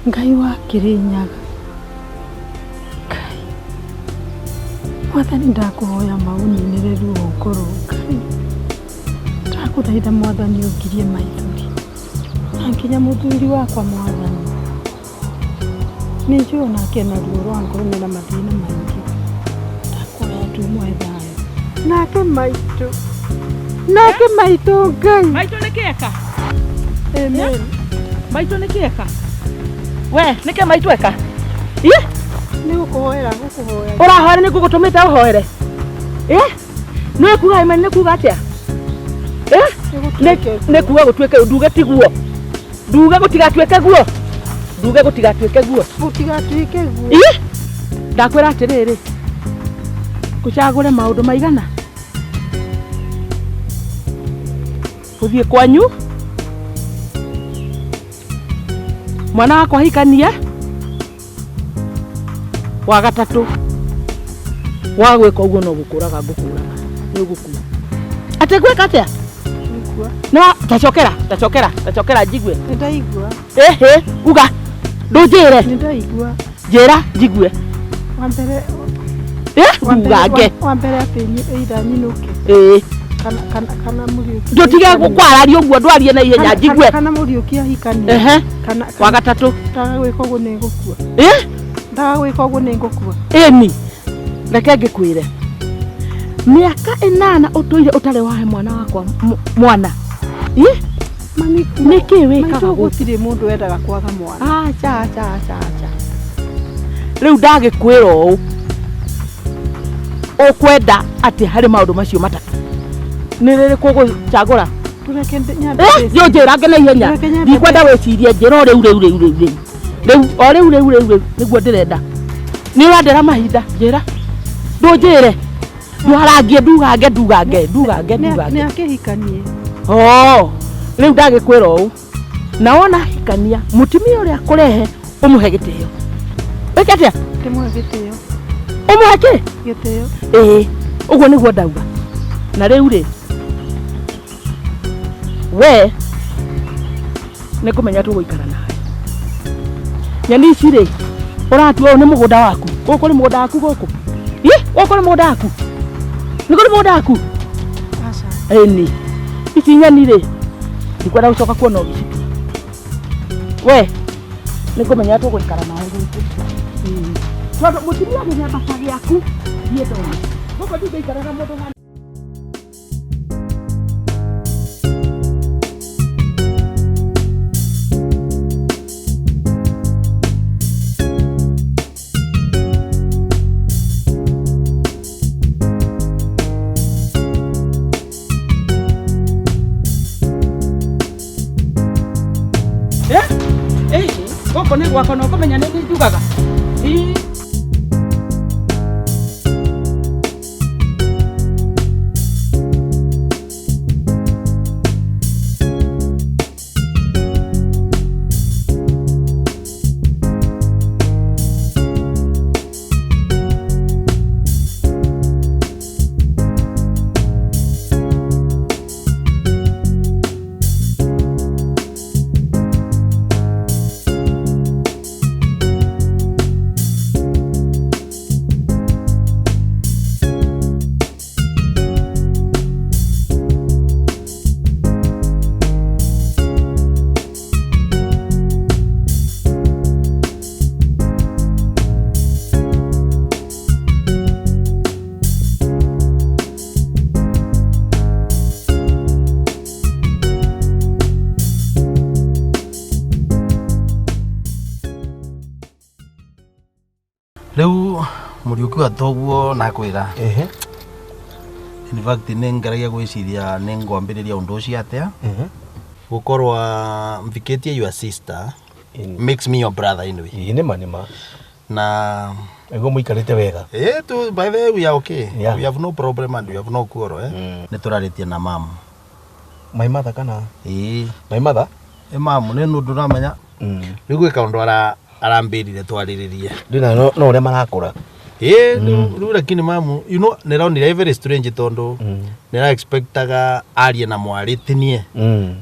Ngai wa Kĩrĩnyaga, Ngai Mwathani, ndakũhoya maũninĩre ruo ngoro. Ngai, ndakũthaitha Mwathani, ũngirie maithori na nginya mũthuri wakwa. Mwathani, nĩ njũĩ onake ena ruo rwa ngoro mena mathĩna maingĩ. Ndakũhoya tu ũmũhe thayũ. Nake maitũ, nake maitũ, Ngai. Maitũ nĩ kĩeka. Amen. Maitũ nĩ kĩeka, we nĩkĩ maitũ eka? Ĩ. Nĩ gũkũhoera gũkũhoya. Ũrahoere nĩ ngũgũtũmĩte ũhoere? Ĩ, nĩ kuga amen nĩ kuga atĩa? Ĩ? Nĩ gũtuĩke. Nĩ kuga gũtuĩke. Nduge tiguo? Nduge gũtigatuĩke guo? Nduge gũtigatuĩke guo? Gũtigatuĩke guo. Ĩ, ndakwĩra atĩrĩrĩ, ngũcagũre maũndũ maigana gũthiĩ kwanyu, mwana wakwa hikanie wa gatatũ. Wa gwĩka ũguo no gũkũraga ngũkũraga, nĩ ũgũkua. Atĩ ngwĩka atĩa? Nĩkua. No tacokera, tacokera, tacokera njigue. Nĩ ndaigua. Ĩhĩ, uga ndũnjĩre. Nĩ ndaigua. Njĩra njigue. Wa mbere Ĩ, wa mbere ndugange. Wa mbere atĩ either nyinũke Ĩĩ. kana Mũriũki Ndũtige ahikanie. kwararia ũguo, ndwarie na ihenya. Njigue. Kana Mũriũki ahikanie. Ehe. Kana Wa gatatũ. Ndaga gwĩka ũguo nĩ ngũkua. Ĩ. Ndaga gwĩka ũguo nĩ ngũkua. Ĩni, reke ngĩkwĩre, mĩaka 8 ũtũire ũtarĩ wahe mwana wakwa mwana. Ĩ? Mami, Nĩkĩ wĩkaga maitũ, gũkũ? Gũtirĩ mũndũ wendaga kwaga mwana. Acha, acha, acha, acha. Rĩu ndagĩkwĩra ũũ, ũkwenda atĩ harĩ maũndũ macio matatũ nĩ rĩrĩkũ ũgũcagũra? Tũreke nyambe Eh, ndĩcirie. njĩrange na ihenya. Reke nyambe. Ndikwenda wĩcirie, njĩra o rĩu rĩu rĩu rĩu rĩu rĩu, o rĩu rĩu rĩu rĩu nĩguo ndĩrenda. Nĩ ũrandera mahinda, njĩra, ndũnjĩre, ndwarangie, ndugange, ndugange, ndugange. Ndugange. Nĩ akĩhikanie. Oh, rĩu ndagĩkwĩra ũũ, na wona hikania mũtumia ũrĩa kũrehe, ũmũhe gĩtĩo. Wĩke atĩa? Ndĩmũhe gĩtĩo. Ũmũhe kĩ? Gĩtĩo. Ĩĩ, ũguo nĩguo ndauga. Na rĩu rĩ, we nĩ ngũmenya tũgũikara nawe. Nyeni ici rĩ ũratua, ũyũ nĩ mũgũnda waku? Gũkũ nĩ mũgũnda waku? Gũkũ, ĩ, gũkũ nĩ mũgũnda waku? Nĩ kũrĩ mũgũnda waku? Aca. Ĩni, ici nyeni rĩ, ndikwenda gũcoka kuona ũgĩcitua. We nĩ ngũmenya tũgũikara nawe gũkũ. Ĩĩ. Tondũ mũtumia gĩthemba ta gĩaku niĩ ndona gũkũ ndingĩikara na mũndũ hana. Eh? Eh, gũkũ nĩ gwakwa na ũkũmenya nĩ niĩ njugaga. Ii. Rĩu Mũriũki wa thoguo nakwĩra, in fact nĩ ngeragia gwĩciria nĩ ngwambĩrĩria ũndũ ũcio atĩa, gũkorwo mvikĩtie your sister makes me your brother anyway. Ĩĩ, nĩma nĩma. Na Nĩguo mũikarĩte wega. Eh, tu, by the way we are okay. We have no problem and we have no quarrel, eh. Nĩ tũrarĩtie na mamu. My mother kana? Ĩĩ. My mother. Ĩ, mamu nĩ nũ ndũramenya rĩu gwĩ kaũndũ arambĩrire twarĩrĩrie. Ndĩna no ũrĩa marakũra. Ĩĩ, rĩu lakini mamu, nĩronire very strange tondũ nĩra expectaga arie na mwarĩ ti niĩ,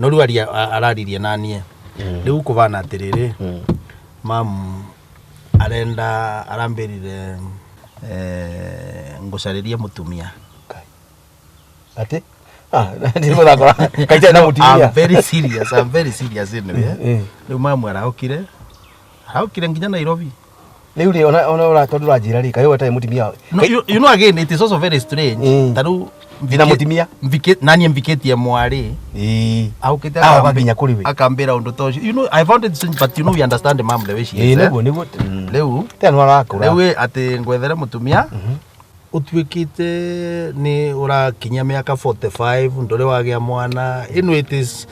no rĩu aria araririe na niĩ. Rĩu kũbana atĩrĩrĩ, Mam arenda arambirire ngucaririe mutumia. Ati? Ndiguthakora. Kaita na mutumia. I'm very serious. I'm very serious anyway. Riu mamu araukire. Araukire nginya Nairobi. Riu ri ona ona tondu uranjira ri kayo wetai mutumia. No, you know again it is also very strange. Taru ndina mutumia. Nani mvikitie mwari. Aukite akakinya kuri we. Akambira undu tocio. You know I found it strange but you know we understand the mom the way she is. Niguo niguo. Riu tena arakura. Riu ati ngwethere mutumia. Utuikite ni urakinya miaka 45 ndore wagia mwana ino it is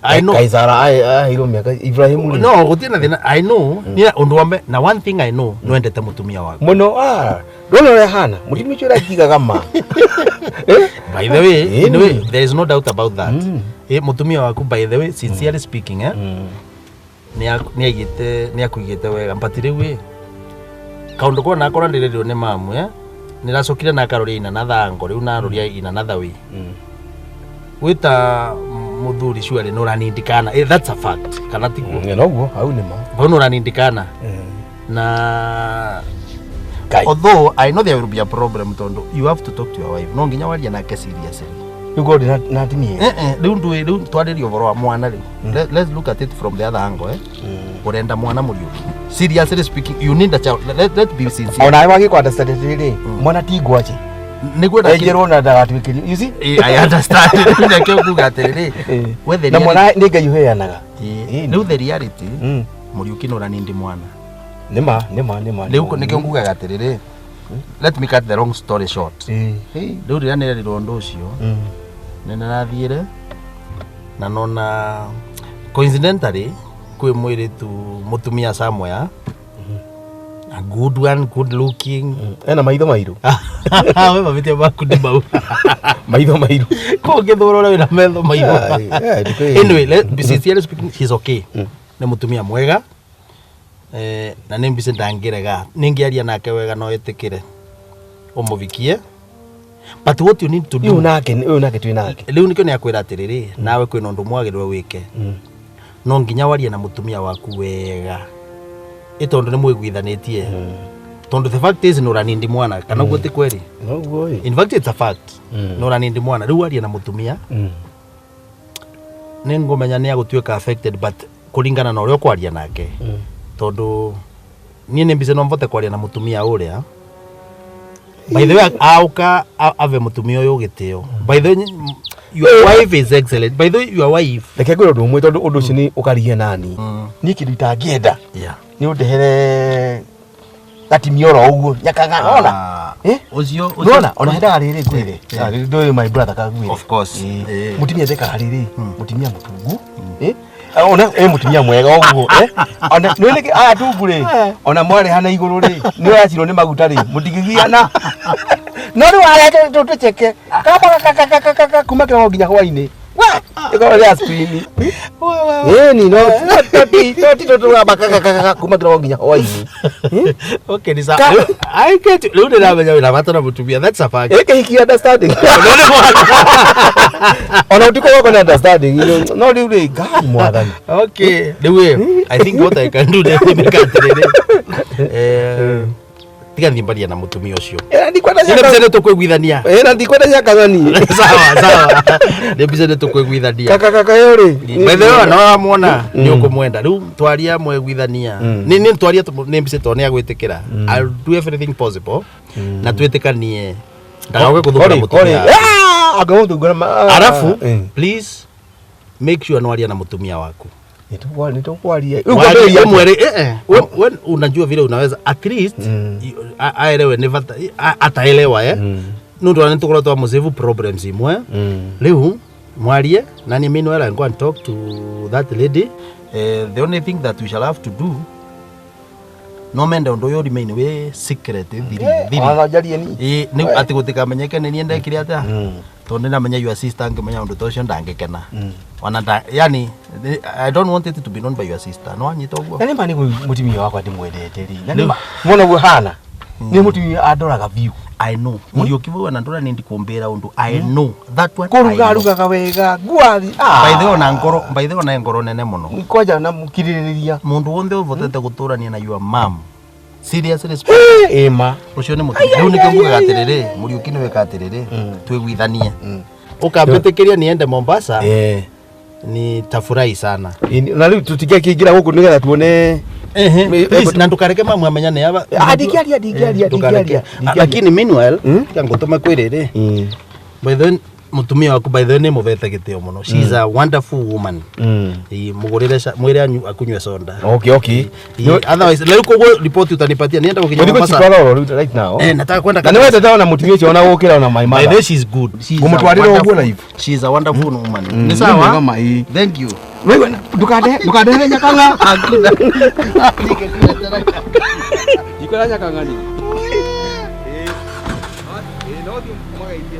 I know Kaisara ai miaka Ibrahimu no gutina thina I know ni undu wa na one thing I know no endete mutumia waku muno ndona uria hana mutumia ucio urajigaga ma by the way anyway there is no doubt about that mutumia waku by the way sincerely speaking ni aigite ni akuigite wega but riu kaundu kona akora ndiririo ni mamu niracokire na akaroria ina na thango riu naroria ina na thawi wita muthuri surely no uranindikana that's a fact kana tiguo noguo hau ni ma hau no uranindikana na although I know there will be a problem tondu you have to talk to your wife no nginya waria nake seriously riu ndi na timie riu ndui riu twaririe uvoro wa mwana riu let's look at it from the other angle urenda mwana Muriuki seriously speaking you need a child let's be sincere ona wagi kwa understand riri mwana ti ngwaci niguo enjerwo na ndagatuikirie you see I understand ndakio kuga atiriri wethe na mwana ni Ngai uheanaga riu the reality Muriuki no uranindi mwana nima nima nima riu nikio ngugaga atiriri let me cut the long story short riu riria nirerirwo undu ucio nĩndĩrathiire na nona coincidentally kwĩ mwĩrĩtu mũtumia somewhere a good one good looking ena maitho mairu we mabitia maku nĩ mau maitho mairu ko ngĩthũra ũrĩa wĩna metho mairu anyway sincerely speaking she's okay nĩ mũtumia mwega na nĩ mbice ndangĩrega nĩngĩaria nake wega no ĩtĩkĩre ũmũvikie but what you need to do uyu nake twi nake riu nikio niakwira atiriri nawe kwina undu mwagirwe wike no nginya warie na mutumia waku wega itondu ni mwiguithanitie tondu the fact is no uranindi mwana kana uguo ti kweri noguo in fact it's a fact no uranindi mwana riu warie na mutumia ni ngumenya ni agutuika affected but kuringana na uria ukwaria nake tondu nie ni mbice no mvote kwaria na mutumia uria by the way auka ave mutumia uyu gitio by the way your wife is excellent by the way your wife reke ngwire undu umwe tondu undu ucio ni ukaria nani ni kindu itangienda ni undehere gatimia oro uguo nyakaga ona ucio ona ona hendaga riri ngwire ndui my brother kagwire of course mutumia ndekaga riri mutumia mutungu ona mutumia mwega uguo ona nĩ nĩkĩ aya tungu rĩ ona mwarĩhana igũrũ rĩ nĩ ũracirwo nĩ maguta rĩ mũtingĩgiana no rĩu arĩa tũcheke kaka kuma kĩroko nginya hwainĩ ĩkorwo rĩa screen ĩni no ti tũramba kuma kĩroko nginya hwainĩ okay ni sawa I get rĩu ndĩramenya wĩna bata na mũtumia that's a fact ĩkĩhikia understanding ona ũtikorwo na understanding no rĩu rĩ Ngai mwathani okay rĩu I think what I can do nĩ meka atĩrĩrĩ tiga thiĩ mbaria na mũtumia ũcio ndikwenda nĩ mbica nĩ tũkũiguithania na ndikwenda ciakazani sawa sawa nĩ mbica nĩ tũkũiguithania kaka yo rĩ by the way ona wamwona nĩ ũkũmwenda rĩu twaria mweguithania nĩ twaria nĩ mbica tondũ nĩ agwĩtĩkĩra I'll do everything possible na twĩtĩkanie ndagaũke gũthũkĩra mũtumia angĩgũthungura arafu please make sure nĩwaria na mũtumia waku nĩtũkwaria we unajua vile unaweza at least aelewe ni bata ataelewa nundu ona nitukorwo twamusevu problems imwe riu mwarie na ni meanwhile I go and talk to that lady the only thing that we shall have to do no mende undu uyu remain we secret thiri thiri ona njarie ni ni ati gutikamenyeke ni ndekire atia tondu ndamenya your sister ngimenya undu tocio ndangikena ona yani I don't want it to be known by your sister no anyita uguo na ni mani mutimia wakwa ndimwendete ri na ni mona guo hana ni mutimia andoraga biu I know. Muriuki wewe na ndura nindi kumbira undu. I know. That one. Kũruga I know. arugaga wega ngwathi. By the way ona ngoro, by the way ona ngoro nene muno. Kwanja na mũkirĩrĩria. Mundu wothe uvotete guturania na your mom. Seriously speaking. Ĩma. Ucio ni mutumia. Riu nikio ngugaga atiriri, Muriuki ni weka atiriri, twiguithanie. Ukambitikiria niende Mombasa, Eh. nitafurahi sana. Na rĩu tũtingĩakĩingĩra gũkũ nĩgetha tuone. Ehe, please, na ndukareke mamu amenyane aba. Ah, ndingĩaria, ndingĩaria, Ndukareke. ndingĩaria, ndingĩaria. Lakini meanwhile, tiga ngũtũme kwĩrĩrĩ. By the way, mutumia waku by the way nĩ mũvete gĩtĩo mũno. She is a wonderful woman. Ĩ, mũgũrĩre mwĩre akunywe soda. Okay, okay. Ĩ, otherwise leo koguo report utanipatia nienda gũkinya Mũthiĩ Mombasa. gũcitwara oro rĩu right now. Eh, nataka kwenda Na nĩ wendete ona mũtumia ũcio ona gũkĩra ona my By the mother. way, she's good. She's a Ngũmũtwarĩra ũguo wonderful- live. She's a wonderful woman. Mm, Nĩ nĩ sawa? mwega ma, ĩ. Thank you. Wewe ndukandehere nyakang'a. Ndikwenda nyakang'a ni. Ĩ, no thiĩ mũgeithie.